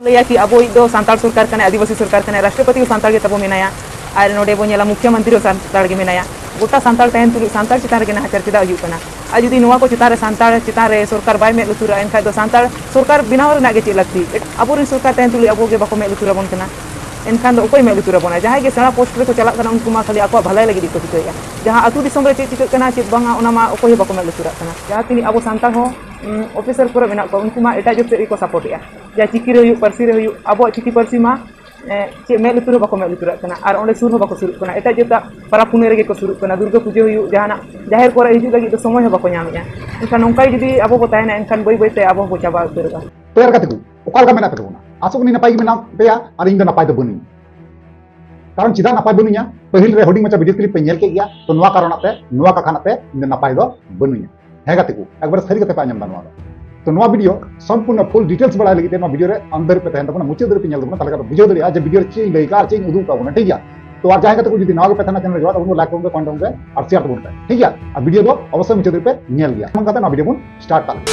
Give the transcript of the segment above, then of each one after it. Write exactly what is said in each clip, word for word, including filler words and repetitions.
ᱞᱟᱹᱭᱟ ᱠᱤ ᱟᱵᱚᱭᱤᱡ ᱫᱚ ᱥᱟᱱᱛᱟᱲ ᱥᱚᱨᱠᱟᱨ ᱠᱟᱱᱟᱭ, ᱟᱹᱫᱤᱵᱟᱹᱥᱤ ᱥᱚᱨᱠᱟᱨ ᱠᱟᱱᱟᱭ, ᱨᱟᱥᱴᱨᱚᱯᱚᱛᱤ ᱦᱚᱸ ᱥᱟᱱᱛᱟᱲ ᱜᱮ ᱛᱟᱵᱚ ᱢᱮᱱᱟᱭᱟ, ᱟᱨ ᱱᱚᱰᱮ ᱵᱚ ᱧᱮᱞᱟ ᱢᱩᱠᱷᱭᱚ ᱢᱚᱱᱛᱨᱤ ᱦᱚᱸ ᱥᱟᱱᱛᱟᱲ ᱜᱮ ᱢᱮᱱᱟᱭᱟ᱾ ᱜᱚᱴᱟ ᱥᱟᱱᱛᱟᱲ ᱛᱟᱦᱮᱱ ᱛᱩᱞᱩᱡ ᱥᱟᱱᱛᱟᱲ ᱪᱮᱛᱟᱱ ᱨᱮᱜᱮ ᱱᱟᱦᱟᱪᱟᱨ ᱪᱮᱫᱟᱜ ᱦᱩᱭᱩᱜ ᱠᱟᱱᱟ? ᱟᱨ ᱡᱩᱫᱤ ᱱᱚᱣᱟ ᱠᱚ ᱪᱮᱛᱟᱱ ᱨᱮ ᱥᱟᱱᱛᱟᱲ ᱪᱮᱛᱟᱱ ᱨᱮ ᱥᱚᱨᱠᱟᱨ ᱵᱟᱭ ᱢᱮᱫ ᱞᱩᱛᱩᱨᱟ, ᱮᱱᱠᱷᱟᱱ ᱫᱚ ᱥᱟᱱᱛᱟᱲ ᱥᱚᱨᱠᱟᱨ ᱵᱮᱱᱟᱣ ᱨᱮᱱᱟᱜ ᱜᱮ ᱪᱮᱫ ᱞᱟᱹᱠᱛᱤ? ᱟᱵᱚᱨᱮᱱ ᱥᱚᱨᱠᱟᱨ ᱛᱟᱦᱮᱱ ᱛᱩᱞᱩᱡ ᱟᱵᱚ ᱜᱮ ᱵᱟᱠᱚ ᱢᱮᱫ ᱞᱩᱛᱩᱨ ᱟᱵᱚᱱ ᱠᱟᱱᱟ, ᱮᱱᱠᱷᱟᱱ ᱫᱚ ᱚᱠᱚᱭ ᱢᱮᱫ ᱞᱩᱛᱩᱨ ᱟᱵᱚᱱᱟ? ᱡᱟᱦᱟᱸᱭ ᱜᱮ ᱥᱮᱬᱟ ᱯᱳᱥᱴ ᱨᱮᱠᱚ ᱪᱟᱞᱟᱜ ᱠᱟᱱᱟ, ᱩᱱᱠᱩ ᱢᱟ ᱠᱷᱟᱹᱞᱤ ᱟᱠᱚᱣᱟᱜ ᱵᱷᱟᱞᱟᱭ ᱞᱟᱹᱜᱤᱫ ᱜᱮᱠᱚ ᱪᱤᱠᱟᱹᱭᱮᱫᱼᱟ᱾ ᱡᱟᱦᱟᱸ ᱟᱹᱛᱩ ᱫᱤᱥᱚᱢ ᱨᱮ ᱪᱮᱫ ᱪᱤᱠᱟᱹᱜ ᱠᱟᱱᱟ, ᱪᱮᱫ ᱵᱟᱝᱟ, ᱚᱱᱟ ᱢᱟ ᱚᱠᱚᱭ ᱦᱚᱸ ᱵᱟᱠᱚ ᱢᱮᱫ ᱞᱩᱛᱩᱨᱟᱜ ᱠᱟᱱᱟ᱾ ᱡᱟᱦᱟᱸ ᱛᱤᱱᱟᱹᱜ ᱟᱵᱚ ᱥᱟᱱᱛᱟᱲ ᱦᱚᱸ, ᱩᱸ, ᱚᱯᱷᱤᱥᱟᱨ ᱠᱚᱨᱮ ᱢᱮᱱᱟᱜ ᱠᱚᱣᱟ, ᱩᱱᱠᱩ ᱢᱟ ᱮᱴᱟᱜ ᱡᱟᱹᱛ ᱥᱮᱫ ᱜᱮᱠᱚ ᱥᱟᱯᱳᱨᱴᱮᱜᱼᱟ᱾ ᱡᱟᱦᱟᱸ ᱪᱤᱠᱤ ᱨᱮ ᱦᱩᱭᱩᱜ, ᱯᱟᱹᱨᱥᱤ ᱨᱮ ᱦᱩᱭᱩᱜ, ᱟᱵᱚᱣᱟᱜ ᱪᱤᱠᱤ ᱯᱟᱹᱨᱥᱤ ᱢᱟ, ᱮ, ᱪᱮᱫ ᱢᱮᱫ ᱞᱩᱛᱩᱨ ᱦᱚᱸ ᱵᱟᱠᱚ ᱢᱮᱫ ᱞᱩᱛᱩᱨᱟᱜ ᱠᱟᱱᱟ, ᱟᱨ ᱚᱸᱰᱮ ᱥᱩᱨ ᱦᱚᱸ ᱵᱟᱠᱚ ᱥᱩᱨᱩᱜ ᱠᱟᱱᱟ᱾ ᱮᱴᱟᱜ ᱡᱟᱹᱛᱟᱜ ᱯᱟᱨᱟᱵᱽ ᱯᱩᱱᱟᱹᱭ ᱨᱮᱜᱮ ᱠᱚ ᱥᱩᱨᱩᱜ ᱠᱟᱱᱟ, ᱫᱩᱨᱜᱟᱹ ᱯᱩᱡᱟᱹ ᱦᱩᱭᱩᱜ, ᱡᱟᱦᱟᱱᱟᱜ ᱡᱟᱦᱮᱨ ᱠᱚᱨᱮ ᱦᱤᱡᱩᱜ ᱞᱟᱹᱜᱤᱫ ᱫᱚ ᱥᱚᱢᱚᱭ ᱦᱚᱸ ᱵᱟᱠᱚ ᱧᱟᱢᱮᱜᱼᱟ᱾ ᱮᱱᱠᱷᱟᱱ ᱱᱚᱝᱠᱟ ᱜᱮ ᱡᱩᱫᱤ ᱟᱵᱚ ᱵᱚ ᱛᱟᱦᱮᱱᱟ, ᱮᱱᱠᱷᱟᱱ ᱵᱟᱹᱭ ᱵᱟᱹᱭ ᱛᱮ ᱟᱵᱚ ᱦᱚᱸᱵᱚ ᱪᱟᱵᱟ ᱩᱛᱟᱹᱨᱚᱜᱼᱟ᱾ ᱛᱚ ᱭᱟᱨ ᱜᱟᱛᱮ ᱠᱚ, ᱚᱠᱟ ᱞᱮᱠᱟ ᱢᱮᱱᱟᱜ ᱯᱮ ᱛᱟᱵᱚᱱᱟ? ᱟᱥᱚᱜ ᱠᱟᱹᱱᱟᱹᱧ ᱱᱟᱯᱟᱭ ᱜᱮ ᱢᱮᱱᱟᱜ ᱯᱮᱭᱟ ᱟᱨ ᱤᱧ ᱫᱚ ᱱᱟᱯᱟᱭ ᱫᱚ ᱵᱟᱹᱱᱩᱧᱟ᱾ ᱠᱟᱨᱚᱱ ᱪᱮᱫᱟᱜ ᱱᱟᱯᱟᱭ ᱵᱟᱹᱱᱩᱧᱟ? ᱯᱟᱹᱦᱤᱞ ᱨᱮ ᱦᱩᱰᱤᱧ ᱢᱟᱪᱷᱟ ᱵᱷᱤᱰᱤᱭᱳ ᱠᱞᱤᱯ ᱯᱮ ᱧᱮᱞ ᱠᱮᱫ ᱜᱮᱭᱟ, ᱛᱚ ᱱᱚᱣᱟ ᱠᱟᱨᱚᱱ ᱛᱮ, ᱱᱚᱣᱟ ᱠᱟᱠᱷᱟᱱ ᱛᱮ ᱤᱧ ᱫᱚ ᱱᱟᱯᱟᱭ ᱫᱚ ᱵᱟᱹᱱᱩᱧᱟ᱾ ᱦᱮᱸ ᱜᱟᱛᱮ ᱠᱚ, ᱮᱠᱵᱟᱨᱮ ᱥᱟᱹᱨᱤ ᱠᱟᱛᱷᱟ ᱯᱮ ᱟᱸᱡᱚᱢ ᱫᱟ ᱱᱚᱣᱟ ᱫᱚ᱾ ᱛᱚ ᱱᱚᱣᱟ ᱵᱷᱤᱰᱤᱭᱳ ᱥᱚᱢᱯᱩᱨᱱᱚ ᱯᱷᱩᱞ ᱰᱤᱴᱮᱞᱥ ᱵᱟᱲᱟᱭ ᱞᱟᱹᱜᱤᱫ ᱛᱮ ᱱᱚᱣᱟ ᱵᱷᱤᱰᱤᱭᱳ ᱨᱮ ᱟᱱᱫᱷᱟᱨ ᱯᱮ ᱛᱟᱦᱮᱱ ᱛᱟᱵᱚᱱᱟ, ᱢᱩᱪᱟᱹᱫ ᱫᱷᱟᱹᱵᱤᱡ ᱯᱮ ᱧᱮᱞ ᱛᱟᱵᱚᱱᱟ, ᱛᱟᱦᱚᱞᱮ ᱠᱷᱟᱱ ᱫᱚ ᱵᱩᱡᱷᱟᱹᱣ ᱫᱟᱲᱮᱭᱟᱜᱼᱟ ᱡᱮ ᱵᱷᱤᱰᱤᱭᱳ ᱨᱮ ᱪᱮᱫ ᱤᱧ ᱞᱟᱹᱭ ᱠᱟᱜᱼᱟ ᱟᱨ ᱪᱮᱫ ᱤᱧ ᱩᱫᱩᱜ ᱠᱟᱜ ᱵᱚᱱᱟ, ᱴᱷᱤᱠ ᱜᱮᱭᱟ? ᱛᱚ ᱟᱨ ᱡᱟᱦᱟᱸᱭ ᱜᱟᱛᱮ ᱠᱚ ᱡᱩᱫᱤ ᱱᱟᱣᱟ ᱜᱮᱯᱮ ᱛᱟᱦᱮᱱᱟ ᱪᱮᱱᱮᱞ ᱨᱮ ᱡᱚᱲᱟᱣ ᱛᱟᱵᱚᱱ ᱯᱮ, ᱞᱟᱭᱤᱠ ᱛᱟᱵᱚᱱ ᱯᱮ, ᱠᱚᱢᱮᱱᱴ ᱛᱟᱵᱚᱱ ᱯᱮ ᱟᱨ ᱥᱮᱭᱟᱨ ᱛᱟᱵᱚᱱ ᱯᱮ, ᱴᱷᱤᱠ ᱜᱮᱭᱟ? ᱟᱨ ᱵᱷᱤᱰᱤᱭᱳ ᱫᱚ ᱚᱵᱚᱥᱥᱳᱭ ᱢᱩᱪᱟᱹᱫ ᱫᱷᱟᱹᱵᱤᱡ ᱯᱮ ᱧᱮᱞ ᱜᱮᱭᱟ᱾ ᱱᱚᱝᱠᱟᱛᱮ ᱱᱚᱣᱟ ᱵᱷᱤᱰᱤᱭᱳ ᱵᱚᱱ ᱥᱴᱟᱨᱴ ᱠᱟᱜ ᱞᱮᱜᱮ᱾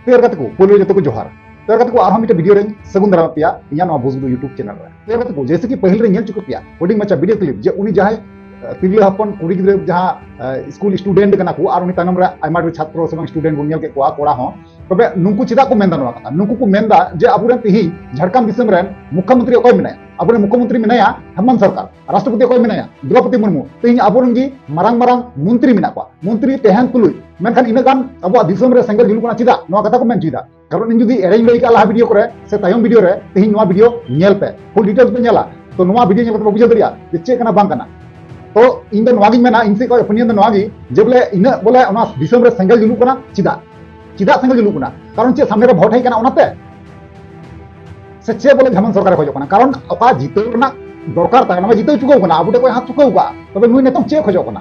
ᱛᱚ ᱭᱟᱨ ᱜᱟᱛᱮ ᱠᱚ, ᱯᱳᱭᱞᱳ ᱨᱮ ᱡᱚᱛᱚ ᱠᱚ ᱡᱚᱦᱟᱨ᱾ ᱛᱚ ᱭᱟᱨ ᱜᱟᱛᱮ ᱠᱚ, ᱟᱨᱦᱚᱸ ᱢᱤᱫᱴᱮᱱ ᱵᱷᱤᱰᱤᱭᱳ ᱨᱮᱧ ᱥᱟᱹᱜᱩᱱ ᱫᱟᱨᱟᱢ ᱯᱮᱭᱟ ᱤᱧᱟᱹᱜ ᱱᱚᱣᱟ ᱵᱩᱡᱽ ᱜᱩᱰᱩ YouTube ᱪᱮᱱᱮᱞ ᱨᱮ᱾ ᱛᱚ ᱭᱟᱨ ᱜᱟᱛᱮ ᱠᱚ, ᱡᱮᱭᱥᱮ ᱠᱤ ᱯᱟᱹᱦᱤᱞ ᱨᱮ ᱧᱮᱞ ᱪᱩᱠᱟᱹ ᱯᱮᱭᱟ ᱦᱩᱰᱤᱧ ᱢᱟᱪᱷᱟ ᱵᱷᱤᱰᱤᱭᱳ ᱠᱞᱤᱯ ᱡᱮ ᱩᱱᱤ ᱡᱟᱦᱟᱸᱭ, ᱟᱸ, ᱛᱤᱨᱞᱟᱹ ᱦᱚᱯᱚᱱ ᱠᱩᱲᱤ ᱜᱤᱫᱽᱨᱟᱹ ᱡᱟᱦᱟᱸ, ᱟᱸ, ᱥᱠᱩᱞ ᱥᱴᱩᱰᱮᱱᱴ ᱠᱟᱱᱟ ᱠᱚ ᱟᱨ ᱩᱱᱤ ᱛᱟᱭᱱᱚᱢ ᱨᱮ ᱟᱭᱢᱟ ᱰᱷᱮᱨ ᱪᱷᱟᱛᱨᱚ ᱥᱮ ᱵᱟᱝ ᱥᱴᱩᱰᱮᱱᱴ ᱵᱚᱱ ᱧᱮᱞ ᱠᱮᱫ ᱠᱚᱣᱟ, ᱠᱚᱲᱟ ᱦᱚᱸ᱾ ᱛᱚᱵᱮ ᱱᱩᱠᱩ ᱪᱮᱫᱟᱜ ᱠᱚ ᱢᱮᱱᱫᱟ ᱱᱚᱣᱟ ᱠᱟᱛᱷᱟ? ᱱᱩᱠᱩ ᱠᱚ ᱢᱮᱱᱫᱟ ᱡᱮ ᱟᱵᱚᱨᱮᱱ ᱛᱤᱦᱤᱧ ᱡᱷᱟᱲᱠᱷᱚᱸᱰ ᱫᱤᱥᱚᱢ ᱨᱮᱱ ᱢᱩᱠᱷᱭᱚᱢᱚᱱᱛᱨᱤ ᱚᱠᱚᱭ ᱢᱮᱱᱟᱭᱟ? ᱟᱵᱚᱨᱮᱱ ᱢᱩᱠᱷᱭᱚᱢᱚᱱᱛᱨᱤ ᱢᱮᱱᱟᱭᱟ ᱦᱮᱢᱚᱱᱛ ᱥᱚᱨᱠᱟᱨ, ᱨᱟᱥᱴᱨᱚᱯᱚᱛᱤ ᱚᱠᱚᱭ ᱢᱮᱱᱟᱭᱟ? ᱫᱨᱚᱯᱚᱫᱤ ᱢᱩᱨᱢᱩ᱾ ᱛᱤᱦᱤᱧ ᱟᱵᱚᱨᱮᱱ ᱜᱮ ᱢᱟᱨᱟᱝ ᱢᱟᱨᱟᱝ ᱢᱚᱱᱛᱨᱤ ᱢᱮᱱᱟᱜ ᱠᱚᱣᱟ, ᱢᱚᱱᱛᱨᱤ ᱛᱟᱦᱮᱱ ᱛᱩᱞᱩᱡ, ᱢᱮᱱᱠᱷᱟᱱ ᱤᱱᱟᱹᱜ ᱜᱟᱱ ᱟᱵᱚᱣᱟᱜ ᱫᱤᱥᱚᱢ ᱨᱮ ᱥᱮᱸᱜᱮᱞ ᱡᱩᱞᱩᱜ ᱠᱟᱱᱟ ᱪᱮᱫᱟᱜ? ᱱᱚᱣᱟ ᱠᱟᱛᱷᱟ ᱠᱚ ᱢᱮᱱ ᱦᱚᱪᱚᱭᱮᱫᱟ᱾ ᱠᱟᱨᱚᱱ ᱤᱧ ᱡᱩᱫᱤ ᱮᱲᱮᱧ ᱞᱟᱹᱭ ᱠᱟᱜᱼᱟ ᱞᱟᱦᱟ ᱵᱷᱤᱰᱤᱭᱳ ᱠᱚᱨᱮ ᱥᱮ ᱛᱟᱭᱚᱢ ᱵᱷᱤᱰᱤᱭᱳ ᱨᱮ, ᱛᱮᱦᱮᱧ ᱱᱚᱣᱟ ᱵᱷᱤᱰᱤᱭᱳ ᱧᱮᱞ ᱯᱮ, ᱯᱷᱩᱞ ᱰᱤᱴᱮᱞᱥ ᱯᱮ ᱧᱮᱞᱟ, ᱛᱚ ᱱᱚᱣᱟ ᱵᱷᱤᱰᱤᱭᱳ ᱧᱮᱞ ᱠᱟᱛᱮ ᱯᱮ ᱵᱩᱡᱷᱟᱹᱣ ᱫᱟᱲᱮᱭᱟᱜᱼᱟ ᱡᱮ ᱪᱮᱫ ᱠᱟᱱᱟ ᱵᱟᱝ ᱠᱟᱱᱟ᱾ ᱛᱚ ᱤᱧ ᱫᱚ ᱱᱚᱣᱟ ᱜᱤᱧ ᱢᱮᱱᱟ, ᱤᱧ ᱥᱮᱫ ᱠᱷᱚᱱ ᱚᱯᱤᱱᱤᱭᱚᱱ ᱫᱚ ᱱᱚᱣᱟ ᱜᱮ ᱡᱮ ᱵᱚᱞᱮ ᱤᱱᱟᱹᱜ ᱵᱚᱞᱮ ᱚᱱᱟ ᱫᱤᱥᱚᱢ ᱨᱮ ᱥᱮᱸᱜᱮᱞ ᱡᱩᱞᱩᱜ ᱠᱟᱱᱟ ᱪᱮᱫᱟᱜ? ᱪᱮᱫᱟᱜ ᱥᱮᱸᱜᱮᱞ ᱡᱩᱞᱩᱜ ᱠᱟᱱᱟ? ᱠᱟᱨᱚᱱ ᱪᱮᱫ ᱥᱟᱢᱱᱮ ᱨᱮ ᱵᱷᱳᱴ ᱦᱮᱡ ᱠᱟᱱᱟ ᱚᱱᱟᱛᱮ? ᱥᱮ ᱪᱮᱫ ᱵᱚᱞᱮ ᱡᱷᱟᱢᱮᱞ ᱥᱚᱨᱠᱟᱨᱮ ᱠᱷᱚᱡᱚᱜ ᱠᱟᱱᱟ? ᱠᱟᱨᱚᱱ ᱚᱠᱟ ᱡᱤᱛᱟᱹᱣ ᱨᱮᱱᱟᱜ ᱫᱚᱨᱠᱟᱨ ᱛᱟᱭ, ᱚᱱᱟ ᱢᱟ ᱡᱤᱛᱟᱹᱣ ᱪᱩᱠᱟᱹᱣ ᱠᱟᱱᱟ, ᱟᱵᱚ ᱴᱷᱮᱱ ᱠᱷᱚᱱ ᱦᱟᱛ ᱪᱩᱠᱟᱹᱣ ᱠᱟᱜᱼᱟ᱾ ᱛᱚᱵᱮ ᱱᱩᱭ ᱱᱤᱛᱚᱝ ᱪᱮᱫ ᱠᱷᱚᱡᱚᱜ ᱠᱟᱱᱟ?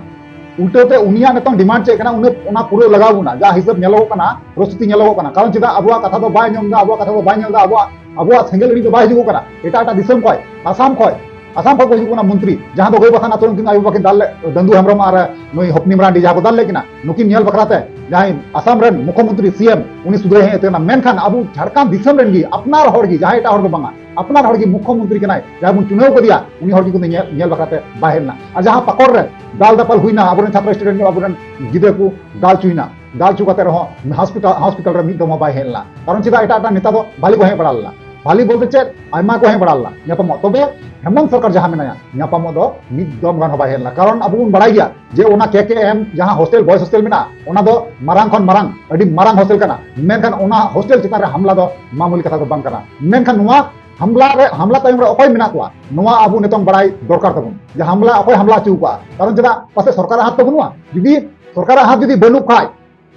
ᱩᱞᱴᱟᱹ ᱛᱮ ᱩᱱᱤᱭᱟᱜ ᱱᱤᱛᱚᱝ ᱰᱤᱢᱟᱱᱰ ᱪᱮᱫ ᱠᱟᱱᱟ? ᱩᱱᱟᱹᱜ ᱚᱱᱟ ᱯᱩᱨᱟᱹ ᱞᱟᱜᱟᱣ ᱵᱚᱱᱟ, ᱡᱟ ᱦᱤᱥᱟᱹᱵ ᱧᱮᱞᱚᱜᱚᱜ ᱠᱟᱱᱟ, ᱯᱚᱨᱤᱥᱛᱷᱤᱛᱤ ᱧᱮᱞᱚᱜᱚᱜ ᱠᱟᱱᱟ᱾ ᱠᱟᱨᱚᱱ ᱪᱮᱫᱟᱜ ᱟᱵᱚᱣᱟᱜ ᱠᱟᱛᱷᱟ ᱫᱚ ᱵᱟᱭ ᱟᱸᱡᱚᱢ ᱮᱫᱟ, ᱟᱵᱚᱣᱟᱜ ᱠᱟᱛᱷᱟ ᱫᱚ ᱵᱟᱭ ᱧᱮᱞ ᱮᱫᱟ, ᱟᱵᱚᱣᱟᱜ, ᱟᱵᱚᱣᱟᱜ ᱥᱮᱸᱜᱮᱞ ᱟᱹᱰᱤ ᱫᱚ ᱵᱟᱭ ᱦᱤᱡᱩᱜᱚᱜ ᱠᱟᱱᱟ᱾ ᱮᱴᱟᱜ ᱮᱴᱟᱜ ᱫᱤᱥᱚᱢ ᱠᱷᱚᱡ, ᱟᱥᱟᱢ ᱠᱷᱚᱡ, ᱟᱥᱟᱢ ᱠᱷᱚᱡ ᱠᱚ ᱦᱤᱡᱩᱜ ᱠᱟᱱᱟ ᱢᱚᱱᱛᱨᱤ, ᱡᱟᱦᱟᱸ ᱫᱚ ᱜᱟᱹᱭ ᱵᱟᱛᱷᱟᱱ ᱟᱛᱳ ᱨᱮᱱ ᱩᱱᱠᱤᱱ ᱟᱭᱳ ᱵᱟᱵᱟ ᱠᱤᱱ ᱫᱟᱞ ᱞᱮᱫ, ᱫᱟᱹᱱᱫᱩ ᱦᱮᱢᱵᱨᱚᱢ ᱟᱨ ᱱᱩᱭ ᱦᱚᱯᱱᱤ ᱢᱟᱨᱟᱱᱰᱤ ᱡᱟᱦᱟᱸ ᱠᱚ ᱫᱟᱞ ᱞᱮᱫ ᱠᱤᱱᱟ, ᱱᱩᱠᱤᱱ ᱧᱮᱞ ᱵᱟᱠᱷᱨᱟ ᱛᱮ ᱡᱟᱦᱟᱸᱭ ᱟᱥᱟᱢ ᱨᱮᱱ ᱢᱩᱠᱷᱭᱚᱢᱚᱱᱛᱨᱤ ᱥᱤ ᱮᱢ, ᱩᱱᱤ ᱥᱩᱫᱷᱟᱹᱭ ᱦᱮᱡ ᱩᱛᱟᱹᱨ ᱮᱱᱟ, ᱢᱮᱱᱠᱷᱟᱱ ᱟᱵᱚ ᱡᱷᱟᱲᱠᱷᱚᱸᱰ ᱫᱤᱥᱚᱢ ᱨᱮᱱ ᱜᱮ ᱟᱯᱱᱟᱨ ᱦᱚᱲ ᱜᱮ, ᱡᱟᱦᱟᱸᱭ ᱮᱴᱟᱜ ᱦᱚᱲ ᱫᱚ ᱵᱟᱝᱟ, ᱟᱯᱱᱟᱨ ᱦᱚᱲ ᱜᱮ ᱢᱩᱠᱷᱭᱚᱢᱚᱱᱛᱨᱤ ᱠᱟᱱᱟᱭ, ᱡᱟᱦᱟᱸᱭ ᱵᱚᱱ ᱪᱩᱱᱟᱹᱣ ᱠᱟᱫᱮᱭᱟ, ᱩᱱᱤ ᱦᱚᱲ ᱜᱮ ᱠᱤᱱᱛᱩ ᱧᱮᱞ, ᱧᱮᱞ ᱵᱟᱠᱷᱨᱟ ᱛᱮ ᱵᱟᱭ ᱦᱮᱡ ᱞᱮᱱᱟ᱾ ᱟᱨ ᱡᱟᱦᱟᱸ ᱯᱟᱠᱚᱲ ᱨᱮ ᱫᱟᱞ ᱫᱟᱯᱟᱞ ᱦᱩᱭᱱᱟ, ᱟᱵᱚᱨᱮᱱ ᱪᱷᱟᱛᱨᱚ ᱥᱴᱩᱰᱮᱱᱴ ᱠᱚ, ᱟᱵᱚᱨᱮᱱ ᱜᱤᱫᱽᱨᱟᱹ ᱠᱚ ᱫᱟᱞ ᱦᱚᱪᱚᱭᱮᱱᱟ, ᱫᱟᱞ ᱦᱚᱪᱚ ᱠᱟᱛᱮ ᱨᱮᱦᱚᱸ ᱦᱚᱥᱯᱤᱴᱟᱞ, ᱦᱚᱥᱯᱤᱴᱟᱞ ᱨᱮ ᱢᱤᱫ ᱫᱚᱢ ᱦᱚᱸ ᱵᱟᱭ ᱦᱮᱡ ᱞᱮᱱᱟ᱾ ᱠᱟᱨᱚᱱ ᱪᱮᱫᱟᱜ? ᱮᱴᱟᱜ ᱮᱴᱟᱜ ᱱᱮᱛᱟ ᱫᱚ ᱵᱷᱟᱞᱤ ᱠᱚ ᱦᱮᱡ ᱵᱟᱲᱟ ᱞᱮᱱᱟ, ᱵᱷᱟᱞᱤ ᱵᱚᱞᱛᱮ ᱪᱮᱫ, ᱟᱭᱢᱟ ᱠᱚ ᱦᱮᱡ ᱵᱟᱲᱟ ᱞᱮᱱᱟ ᱧᱟᱯᱟᱢᱚᱜ, ᱛᱚᱵᱮ ᱦᱮᱢᱚᱱᱛ ᱥᱚᱨᱠᱟᱨ ᱡᱟᱦᱟᱸ ᱢᱮᱱᱟᱭᱟ, ᱧᱟᱯᱟᱢᱚᱜ ᱫᱚ ᱢᱤᱫ ᱫᱚᱢ ᱜᱟᱱ ᱦᱚᱸ ᱵᱟᱭ ᱦᱮᱡ ᱞᱮᱱᱟ᱾ ᱠᱟᱨᱚᱱ ᱟᱵᱚ ᱵᱚᱱ ᱵᱟᱲᱟᱭ ᱜᱮᱭᱟ ᱡᱮ ᱚᱱᱟ ᱠᱮ ᱠᱮ ᱮᱢ ᱡᱟᱦᱟᱸ ᱦᱳᱥᱴᱮᱞ, ᱵᱚᱭᱮᱡᱽ ᱦᱳᱥᱴᱮᱞ ᱢᱮᱱᱟᱜᱼᱟ, ᱚᱱᱟ ᱫᱚ ᱢᱟᱨᱟᱝ ᱠᱷᱚᱱ ᱢᱟᱨᱟᱝ, ᱟᱹᱰᱤ ᱢᱟᱨᱟᱝ ᱦᱳᱥᱴᱮᱞ ᱠᱟᱱᱟ, ᱢᱮᱱᱠᱷᱟᱱ ᱚᱱᱟ ᱦᱳᱥᱴᱮᱞ ᱪᱮᱛᱟᱱ ᱨᱮ ᱦᱟᱢᱞᱟ ᱫᱚ ᱢᱟᱢᱩᱞᱤ ᱠᱟᱛᱷᱟ ᱫᱚ ᱵᱟᱝ ᱠᱟᱱᱟ᱾ ᱢᱮᱱᱠᱷᱟᱱ ᱱᱚᱣᱟ ᱦᱟᱢᱞᱟ ᱨᱮ, ᱦᱟᱢᱞᱟ ᱛᱟᱭᱚᱢ ᱨᱮ ᱚᱠᱚᱭ ᱢᱮᱱᱟᱜ ᱠᱚᱣᱟ, ᱱᱚᱣᱟ ᱟᱵᱚ ᱱᱤᱛᱚᱝ ᱵᱟᱲᱟᱭ ᱫᱚᱨᱠᱟᱨ ᱛᱟᱵᱚᱱ, ᱡᱮ ᱦᱟᱢᱞᱟ ᱚᱠᱚᱭ ᱦᱟᱢᱞᱟ ᱦᱚᱪᱚ ᱠᱚᱣᱟ᱾ ᱠᱟᱨᱚᱱ ᱪᱮᱫᱟᱜ? ᱯᱟᱥᱮ ᱥᱚᱨᱠᱟᱨᱟᱜ ᱦᱟᱛ ᱫᱚ ᱵᱟᱹᱱᱩᱜᱼᱟ᱾ ᱡᱩᱫᱤ ᱥᱚᱨᱠᱟᱨᱟᱜ ᱦᱟᱛ ᱡᱩᱫᱤ ᱵᱟᱹᱱᱩᱜ ᱠᱷᱟᱡ,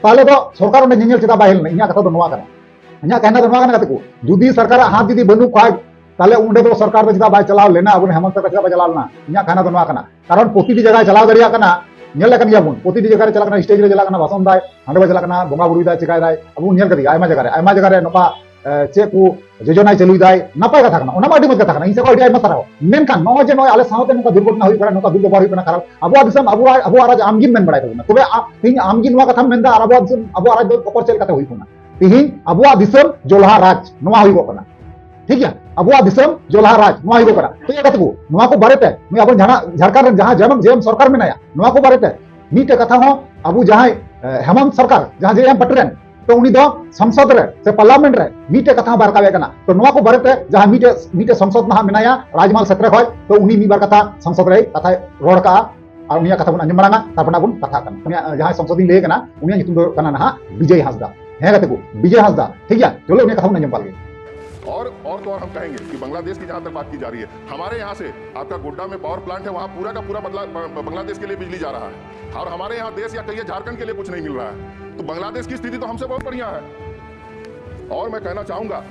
ᱛᱟᱦᱚᱞᱮ ᱫᱚ ᱥᱚᱨᱠᱟᱨ ᱚᱸᱰᱮ ᱧᱮᱧᱮᱞ ᱪᱮᱫᱟᱜ ᱵᱟᱭ ᱦᱮᱡ ᱞᱮᱱᱟ? ᱤᱧᱟᱹᱜ ᱠᱟᱛᱷᱟ ᱫᱚ ᱱᱚᱣᱟ ᱠᱟᱱᱟ, ᱤᱧᱟᱹᱜ ᱠᱟᱛᱷᱟ ᱫᱚ ᱱᱚᱣᱟ ᱠᱟᱱᱟ, ᱜᱟᱛᱮ ᱠᱚ᱾ ᱡᱩᱫᱤ ᱥᱚᱨᱠᱟᱨᱟᱜ ᱦᱟᱛ ᱡᱩᱫᱤ ᱵᱟᱹᱱᱩᱜ ᱠᱷᱟᱡ, ᱛᱟᱦᱚᱞᱮ ᱚᱸᱰᱮ ᱫᱚ ᱥᱚᱨᱠᱟᱨ ᱫᱚ ᱪᱮᱫᱟᱜ ᱵᱟᱭ ᱪᱟᱞᱟᱣ ᱞᱮᱱᱟ? ᱟᱵᱚᱨᱮᱱ ᱦᱮᱢᱚᱱᱛ ᱥᱚᱨᱠᱟᱨ ᱪᱮᱫᱟᱜ ᱵᱟᱭ ᱪᱟᱞᱟᱣ ᱞᱮᱱᱟ? ᱤᱧᱟᱹᱜ ᱠᱟᱛᱷᱟ ᱫᱚ ᱱᱚᱣᱟ ᱠᱟᱱᱟ᱾ ᱠᱟᱨᱚᱱ ᱯᱨᱚᱛᱤᱴᱤ ᱡᱟᱭᱜᱟᱭ ᱪᱟᱞᱟᱣ ᱫᱟᱲᱮᱭᱟᱜ ᱠᱟᱱᱟ, ᱧᱮᱞ ᱞᱮᱠᱟᱱ ᱜᱮᱭᱟᱵᱚᱱ, ᱯᱨᱚᱛᱤᱴᱤ ᱡᱟᱭᱜᱟ ᱨᱮ ᱪᱟᱞᱟᱜ ᱠᱟᱱᱟ, ᱥᱴᱮᱡᱽ ᱨᱮ ᱪᱟᱞᱟᱜ ᱠᱟᱱᱟ, ᱵᱷᱟᱥᱚᱱ ᱫᱟᱭ, ᱦᱟᱸᱰᱮ ᱵᱟᱭ ᱪᱟᱞᱟᱜ ᱠᱟᱱᱟ, ᱵᱚᱸᱜᱟ ᱵᱩᱨᱩᱭ ᱫᱟᱭ, ᱪᱮᱠᱟᱭ ᱫᱟᱭ, ᱟᱵᱚ ᱵᱚᱱ ᱧᱮᱞ ᱠᱟᱫᱮᱭᱟ ᱟᱭᱢᱟ ᱡᱟᱭᱜᱟ ᱨᱮ, ᱟᱭᱢᱟ ᱡᱟᱭᱜᱟ ᱨᱮ ᱱᱚᱝᱠᱟ, ᱮ, ᱪᱮᱫ ᱠᱚ ᱡᱳᱡᱚᱱᱟᱭ ᱪᱟᱹᱞᱩᱭ ᱫᱟᱭ, ᱱᱟᱯᱟᱭ ᱠᱟᱛᱷᱟ ᱠᱟᱱᱟ, ᱚᱱᱟ ᱢᱟ ᱟᱹᱰᱤ ᱢᱚᱡᱽ ᱠᱟᱛᱷᱟ ᱠᱟᱱᱟ, ᱤᱧ ᱥᱮᱫ ᱠᱷᱚᱱ ᱟᱹᱰᱤ ᱟᱭᱢᱟ ᱥᱟᱨᱦᱟᱣ᱾ ᱢᱮᱱᱠᱷᱟᱱ ᱱᱚᱜᱼᱚᱭ ᱡᱮ ᱱᱚᱜᱼᱚᱭ ᱟᱞᱮ ᱥᱟᱶᱛᱮ ᱱᱚᱝᱠᱟ ᱫᱩᱨᱜᱷᱚᱴᱚᱱᱟ ᱦᱩᱭᱩᱜ ᱠᱟᱱᱟ, ᱱᱚᱝᱠᱟ ᱫᱩᱨᱵᱮᱵᱚᱦᱟᱨ ᱦᱩᱭᱩᱜ ᱠᱟᱱᱟ, ᱠᱷᱟᱨᱟᱯ, ᱟᱵᱚᱣᱟᱜ ᱫᱤᱥᱚᱢ, ᱟᱵᱚᱣᱟᱜ, ᱟᱵᱚᱣᱟᱜ ᱨᱟᱡᱽ ᱟᱢ ᱜᱮᱢ ᱢᱮᱱ ᱵᱟᱲᱟᱭ ᱛᱟᱵᱚᱱᱟ, ᱛᱚᱵᱮ ᱟ-, ᱛᱮᱦᱮᱧ ᱟᱢ ᱜᱮ ᱱᱚᱣᱟ ᱠᱟᱛᱷᱟᱢ ᱢᱮᱱᱫᱟ, ᱟᱨ ᱟᱵᱚᱣᱟᱜ ᱫᱤᱥᱚᱢ, ᱟᱵᱚᱣᱟᱜ ᱨᱟᱡᱽ ᱫᱚ ᱚᱠᱚᱨ ᱪᱮᱫ ᱞᱮᱠᱟᱛᱮ ᱦᱩᱭᱩᱜ ᱠᱟᱱᱟ? ᱛᱮᱦᱮᱧ ᱟᱵᱚᱣᱟᱜ ᱫᱤᱥᱚᱢ ᱡᱚᱞᱦᱟ ᱨᱟᱡᱽ ᱱᱚᱣᱟ ᱦᱩᱭᱩᱜᱚᱜ ᱠᱟᱱᱟ᱾ ᱴᱷᱤᱠ ᱜᱮᱭᱟ, ᱟᱵᱚᱣᱟᱜ ᱫᱤᱥᱚᱢ ᱡᱚᱞᱦᱟ ᱨᱟᱡᱽ ᱱᱚᱣᱟ ᱦᱩᱭᱩᱜᱚᱜ ᱠᱟᱱᱟ᱾ ᱛᱚ ᱤᱭᱟᱹ ᱠᱟᱛᱮ ᱠᱚ, ᱱᱚᱣᱟ ᱠᱚ ᱵᱟᱨᱮᱛᱮ ᱱᱩᱭ ᱟᱵᱚ ᱡᱟᱦᱟᱸ ᱡᱷᱟᱲᱠᱷᱚᱸᱰ ᱨᱮᱱ ᱡᱟᱦᱟᱸ ᱡᱮ ᱮᱢ, ᱡᱮ ᱮᱢ ᱥᱚᱨᱠᱟᱨ ᱢᱮᱱᱟᱭᱟ, ᱱᱚᱣᱟ ᱠᱚ ᱵᱟᱨᱮᱛᱮ ᱢᱤᱫᱴᱮᱡ ᱠᱟᱛᱷᱟ ᱦᱚᱸ ᱟᱵᱚ ᱡᱟᱦᱟᱸᱭ, ᱮ, ᱦᱮᱢᱚᱱᱛ ᱥᱚᱨᱠᱟᱨ, ᱡᱟᱦᱟᱸ ᱡᱮ ᱮᱢ ᱯᱟᱴᱤ ᱨᱮᱱ, ᱛᱚ ᱩᱱᱤ ᱫᱚ ᱥᱚᱝᱥᱚᱫ ᱨᱮ ᱥᱮ ᱯᱟᱨᱞᱟᱢᱮᱱᱴ ᱨᱮ ᱢᱤᱫᱴᱮᱡ ᱠᱟᱛᱷᱟ ᱦᱚᱸ ᱵᱟᱭ ᱨᱟᱠᱟᱵ ᱮᱫ ᱠᱟᱱᱟ᱾ ᱛᱚ ᱱᱚᱣᱟ ᱠᱚ ᱵᱟᱨᱮᱛᱮ ᱡᱟᱦᱟᱸ ᱢᱤᱫᱴᱮᱡ, ᱢᱤᱫᱴᱮᱡ ᱥᱚᱝᱥᱚᱫ ᱱᱟᱦᱟᱜ ᱢᱮᱱᱟᱭᱟ ᱨᱟᱡᱽᱢᱟᱞ ᱥᱮᱛᱨᱮ ᱠᱷᱚᱡ, ᱛᱚ ᱩᱱᱤ ᱢᱤᱫ ᱵᱟᱨ ᱠᱟᱛᱷᱟ ᱥᱚᱝᱥᱚᱫ ᱨᱮᱭ ᱠᱟᱛᱷᱟᱭ ᱨᱚᱲ ᱠᱟᱜᱼᱟ, ᱟᱨ ᱩᱱᱤᱭᱟᱜ ᱠᱟᱛᱷᱟ ᱵᱚᱱ ᱟᱸᱡᱚᱢ ᱢᱟᱲᱟᱝᱟ, ᱛᱟᱨᱯᱚᱨ ᱱᱟᱜ ᱵᱚᱱ ᱠᱟᱛᱷᱟᱜ ᱠᱟᱱᱟ᱾ ᱩᱱᱤᱭᱟᱜ, ᱮ, ᱡᱟᱦᱟᱸᱭ ᱥᱚᱝᱥᱚᱫ ᱤᱧ ᱞᱟᱹᱭ ᱠᱟᱱᱟ, ᱩᱱᱤᱭᱟᱜ ᱧᱩᱛᱩᱢ ᱫᱚ ᱦᱩᱭᱩᱜ ᱠᱟᱱᱟ ᱱᱟᱦᱟᱜ ᱵᱤᱡᱚᱭ ᱦᱟᱸᱥᱫᱟ᱾ ᱦᱮᱸ ᱜᱟᱛᱮ ᱠᱚ, ᱵᱤᱡᱚᱭ ᱦᱟᱸᱥᱫᱟ, ᱴᱷᱤᱠ ᱜᱮᱭᱟ, ᱪᱚᱞᱚ ᱩᱱᱤᱭᱟᱜ ᱠᱟᱛᱷᱟ ᱵᱚᱱ ᱟᱸᱡᱚᱢ ᱯᱟᱞ ᱜᱮ᱾ और, और तो और हम कहेंगे कि बांग्लादेश की जहां तक बात की जा रही है, हमारे यहां से आपका गोड्डा में पावर प्लांट है, वहां पूरा का पूरा बदला-, ब-, ब-, बांग्लादेश के लिए बिजली जा रहा है, और हमारे यहां देश या कहिए झारखंड के लिए कुछ नहीं मिल रहा है। तो बांग्लादेश की स्थिति तो हमसे बहुत बढ़िया है। और मैं कहना चाहूंगा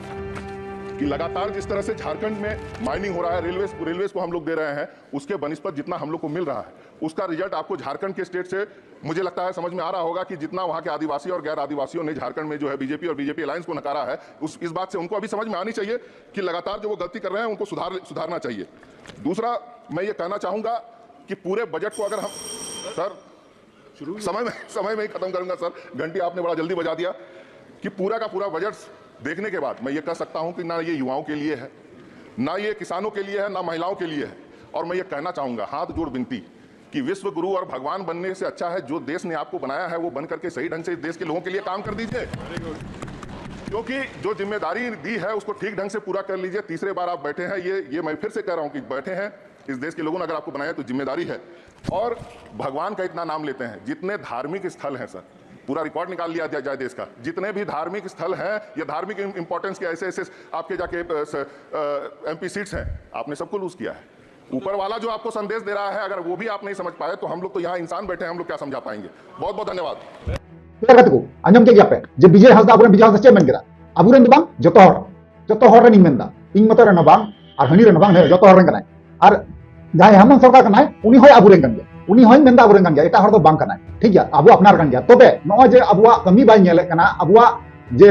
कि लगातार जिस तरह से झारखंड में माइनिंग हो रहा है, रेलवे, रेलवेज को हम लोग दे रहे हैं, उसके बनिस्पत जितना हम लोग को मिल रहा है, उसका रिजल्ट आपको झारखंड के स्टेट से, मुझे लगता है, समझ में आ रहा होगा कि जितना वहां के आदिवासी और गैर आदिवासियों ने झारखंड में जो है बीजेपी और बीजेपी अलायंस को नकारा है, उस, इस बात से उनको अभी समझ में आनी चाहिए कि लगातार जो वो गलती कर रहे हैं, उनको सुधार, सुधारना चाहिए। दूसरा, मैं ये कहना चाहूंगा कि पूरे बजट को अगर हम, सर, समय में समय में ही खत्म करूंगा सर। घंटी आपने बड़ा जल्दी बजा दिया कि पूरा का पूरा बजट देखने के बाद मैं ये कह सकता हूं कि ना ये युवाओं के लिए है, ना ये किसानों के लिए है, ना महिलाओं के लिए है। और मैं ये कहना चाहूंगा, हाथ जोड़ विनती कि विश्व गुरु और भगवान बनने से अच्छा है जो देश ने आपको बनाया है वो बन करके सही ढंग से इस देश के लोगों के लिए काम कर दीजिए। क्योंकि जो जिम्मेदारी दी है उसको ठीक ढंग से पूरा कर लीजिए। तीसरे बार आप बैठे हैं, ये ये मैं फिर से कह रहा हूं कि बैठे हैं, इस देश के लोगों ने अगर आपको बनाया तो जिम्मेदारी है। और भगवान का इतना नाम लेते हैं, जितने धार्मिक स्थल हैं सर, पूरा रिकॉर्ड निकाल लिया जाए देश का, जितने भी धार्मिक स्थल हैं या धार्मिक इंपॉर्टेंस के ऐसे ऐसे आपके जाके एमपी सीट्स हैं, आपने सबको लूज किया है। ऊपर वाला जो आपको संदेश दे रहा है, अगर वो भी आप नहीं समझ पाए तो हम लोग तो यहाँ इंसान बैठे हैं, हम लोग क्या समझा पाएंगे। बहुत बहुत धन्यवाद। ᱠᱟᱛᱷᱟ ᱠᱚ ᱟᱸᱡᱚᱢ ᱠᱮᱫ ᱜᱮᱭᱟ ᱯᱮ ᱡᱮ ᱵᱤᱡᱚᱭ ᱦᱟᱸᱥᱫᱟ, ᱟᱵᱚᱨᱮᱱ ᱵᱤᱡᱚᱭ ᱦᱟᱸᱥᱫᱟ ᱪᱮᱫ ᱢᱮᱱ ᱠᱮᱫᱟ? ᱟᱵᱚᱨᱮᱱ ᱫᱚ ᱵᱟᱝ, ᱡᱚᱛᱚ ᱦᱚᱲ, ᱡᱚᱛᱚ ᱦᱚᱲ ᱨᱮᱱᱤᱧ ᱢᱮᱱᱫᱟ, ᱤᱧ ᱢᱚᱛᱚ ᱨᱮᱱ ᱦᱚᱸ ᱵᱟᱝ, ᱟᱨ ᱦᱟᱹᱱᱤ ᱨᱮᱱ ᱦᱚᱸ ᱵᱟᱝ, ᱦᱮᱸ, ᱡᱚᱛᱚ ᱦᱚᱲ ᱨᱮᱱ ᱠᱟᱱᱟᱭ᱾ ᱟᱨ ᱡᱟᱦᱟᱸᱭ ᱦᱮᱢᱚᱱᱛ ᱥᱚᱨᱠᱟᱨ ᱠᱟᱱᱟᱭ, ᱩᱱᱤ ᱦᱚᱸᱭ ᱟᱵᱚᱨᱮᱱ ᱠᱟᱱ ᱜᱮᱭᱟ, ᱩᱱᱤ ᱦᱚᱸᱭ ᱢᱮᱱᱫᱟ ᱟᱵᱚᱨᱮᱱ ᱠᱟᱱ ᱜᱮᱭᱟ, ᱮᱴᱟᱜ ᱦᱚᱲ ᱫᱚ ᱵᱟᱝ ᱠᱟᱱᱟᱭ᱾ ᱴᱷᱤᱠ ᱜᱮᱭᱟ, ᱟᱵᱚ ᱟᱯᱱᱟᱨ ᱠᱟᱱ ᱜᱮᱭᱟ᱾ ᱛᱚᱵᱮ ᱱᱚᱜᱼᱚᱭ ᱡᱮ ᱟᱵᱚᱣᱟᱜ ᱠᱟᱹᱢᱤ ᱵᱟᱭ ᱧᱮᱞᱮᱫ ᱠᱟᱱᱟ, ᱟᱵᱚᱣᱟᱜ ᱡᱮ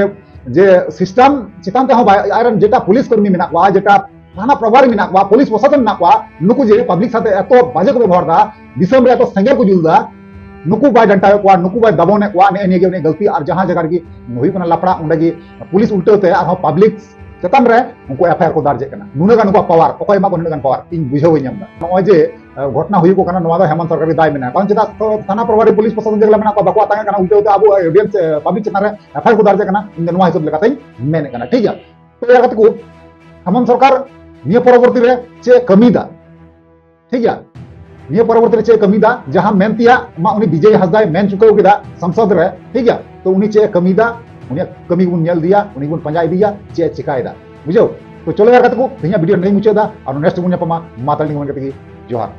ᱡᱮ ᱥᱤᱥᱴᱮᱢ ᱪᱮᱛᱟᱱ ᱛᱮᱦᱚᱸ ᱵᱟᱭ, ᱟᱡᱨᱮᱱ ᱡᱮᱴᱟ ᱯᱩᱞᱤᱥ ᱠᱚᱨᱢᱤ ᱢᱮᱱᱟᱜ ᱠᱚᱣᱟ, ᱡᱮᱴᱟ ᱛᱷᱟᱱᱟ ᱯᱨᱚᱵᱷᱟᱨᱤ ᱢᱮᱱᱟᱜ ᱠᱚᱣᱟ, ᱯᱩᱞᱤᱥ ᱯᱨᱚᱥᱟᱥᱚᱱ ᱢᱮᱱᱟᱜ ᱠᱚᱣᱟ, ᱱᱩᱠᱩ ᱡᱮ ᱯᱟᱵᱽᱞᱤᱠ ᱥᱟᱛᱮ ᱮᱛᱚ ᱵᱟᱡᱮ ᱠᱚ ᱵᱮᱵᱚᱦᱟᱨ ᱫᱟ, ᱫᱤᱥᱚᱢ ᱨᱮ ᱮᱛᱚ ᱥᱮᱸᱜᱮᱞ ᱠᱚ ᱡᱩᱞ ᱫᱟ, ᱱᱩᱠᱩ ᱵᱟᱭ ᱰᱟᱱᱴᱟᱣᱮᱫ ᱠᱚᱣᱟ, ᱱᱩᱠᱩ ᱵᱟᱭ ᱫᱟᱵᱚᱱᱮᱫ ᱠᱚᱣᱟ, ᱱᱮᱜᱼᱮ ᱱᱤᱭᱟᱹ ᱜᱮ ᱩᱱᱤᱭᱟᱜ ᱜᱟᱹᱞᱛᱤ᱾ ᱟᱨ ᱡᱟᱦᱟᱸ ᱡᱟᱭᱜᱟ ᱨᱮᱜᱮ ᱦᱩᱭᱩᱜ ᱠᱟᱱᱟ ᱞᱟᱯᱲᱟ, ᱚᱸᱰᱮ ᱜᱮ ᱯᱩᱞᱤᱥ ᱩᱞᱴᱟᱹᱣ ᱛᱮ ᱟᱨᱦᱚᱸ ᱯᱟᱵᱽᱞᱤᱠ ᱪᱮᱛᱟᱱ ᱨᱮ ᱩᱱᱠᱩ ᱮᱯᱷ ᱟᱭ ᱟᱨ ᱠᱚ ᱫᱟᱨᱡᱮᱫ ᱠᱟᱱᱟ᱾ ᱱᱩᱱᱟᱹᱜ ᱜᱟᱱ ᱩᱱᱠᱩᱣᱟᱜ ᱯᱟᱣᱟᱨ, ᱚᱠᱚᱭ ᱮᱢᱟ ᱠᱚ ᱱᱩᱱᱟᱹᱜ ᱜᱟᱱ ᱯᱟᱣᱟᱨ? ᱤᱧ ᱵᱩᱡᱷᱟᱹᱣ ᱵᱟᱹᱧ ᱧᱟᱢ ᱮᱫᱟ᱾ ᱱᱚᱜᱼᱚᱭ ᱡᱮ, ᱟᱸ, ᱜᱷᱚᱴᱚᱱᱟ ᱦᱩᱭᱩᱜ ᱠᱟᱱᱟ, ᱱᱚᱣᱟ ᱫᱚ ᱦᱮᱢᱚᱱᱛ ᱥᱚᱨᱠᱟᱨ ᱜᱮ ᱫᱟᱭ ᱢᱮᱱᱟᱭᱟ᱾ ᱵᱟᱝ, ᱪᱮᱫᱟᱜ ᱛᱚ ᱛᱷᱟᱱᱟ ᱯᱨᱚᱵᱷᱟᱨᱤ ᱯᱩᱞᱤᱥ ᱯᱨᱚᱥᱟᱥᱚᱱ ᱡᱮ ᱢᱮᱱᱟᱜ ᱠᱚᱣᱟ, ᱵᱟᱠᱚ ᱟᱛᱟᱝ ᱮᱫ ᱠᱟᱱᱟ, ᱩᱞᱴᱟᱹᱣ ᱛᱮ ᱟᱵᱚ ᱚᱰᱤᱭᱮᱱᱥ, ᱟᱸ, ᱯᱟᱵᱽᱞᱤᱠ ᱪᱮᱛᱟᱱ ᱨᱮ ᱮᱯᱷ ᱟᱭ ᱟᱨ ᱠᱚ ᱫᱟᱨᱡᱮᱫ ᱠᱟᱱᱟ? ᱤᱧ ᱫᱚ ᱱᱚᱣᱟ ᱦᱤᱥᱟᱹᱵ ᱞᱮᱠᱟᱛᱮᱧ ᱢᱮᱱᱮᱫ ᱠᱟᱱᱟ᱾ ᱴᱷᱤᱠ ᱜᱮᱭᱟ, ᱛᱚ ᱮᱭᱟ ᱠᱟᱛᱮ ᱠᱚ, ᱦᱮᱢᱚᱱᱛ ᱥᱚᱨᱠᱟᱨ ᱱᱤᱭᱟᱹ ᱯᱚᱨᱚᱵᱚᱨᱛᱤ ᱨᱮ ᱪᱮᱫ ᱮ ᱠᱟᱹᱢᱤᱭᱮᱫᱟ? ᱴᱷᱤᱠ ᱜᱮᱭᱟ, ᱱᱤᱭᱟᱹ ᱯᱚᱨᱚᱵᱚᱨᱛᱤ ᱨᱮ ᱪᱮᱫ ᱮ ᱠᱟᱹᱢᱤᱭᱮᱫᱟ? ᱡᱟᱦᱟᱸ ᱢᱮᱱ ᱛᱮᱭᱟᱜ ᱢᱟ ᱩᱱᱤ ᱵᱤᱡᱚᱭ ᱦᱟᱸᱥᱫᱟᱭ ᱢᱮᱱ ᱪᱩᱠᱟᱹᱣ ᱠᱮᱫᱟ ᱥᱚᱝᱥᱚᱫ ᱨᱮ, ᱴᱷᱤᱠ ᱜᱮᱭᱟ? ᱛᱚ ᱩᱱᱤ ᱪᱮᱫ ᱮ ᱠᱟᱹᱢᱤᱭᱮᱫᱟ, ᱩᱱᱤᱭᱟᱜ ᱠᱟᱹᱢᱤ ᱜᱮᱵᱚᱱ ᱧᱮᱞ ᱤᱫᱤᱭᱟ, ᱩᱱᱤ ᱜᱮᱵᱚᱱ ᱯᱟᱸᱡᱟ ᱤᱫᱤᱭᱟ, ᱪᱮᱫ ᱮ ᱪᱮᱠᱟᱭᱮᱫᱟ, ᱵᱩᱡᱷᱟᱹᱣ? ᱛᱚ ᱪᱚᱞᱚ ᱭᱟᱨ ᱠᱟᱛᱮ ᱠᱚ, ᱛᱮᱦᱮᱧᱟᱜ ᱵᱷᱤᱰᱤᱭᱳ ᱱᱚᱰᱮᱧ ᱢᱩᱪᱟᱹᱫ ᱮᱫᱟ, ᱟᱨ next ᱵᱚᱱ ᱧᱟᱯᱟᱢᱟ᱾ ᱢᱟ ᱛᱟᱦᱞᱮ ᱱᱤᱭᱟᱹ ᱠᱟᱛᱮ ᱜᱮ ᱡᱚᱦᱟᱨ᱾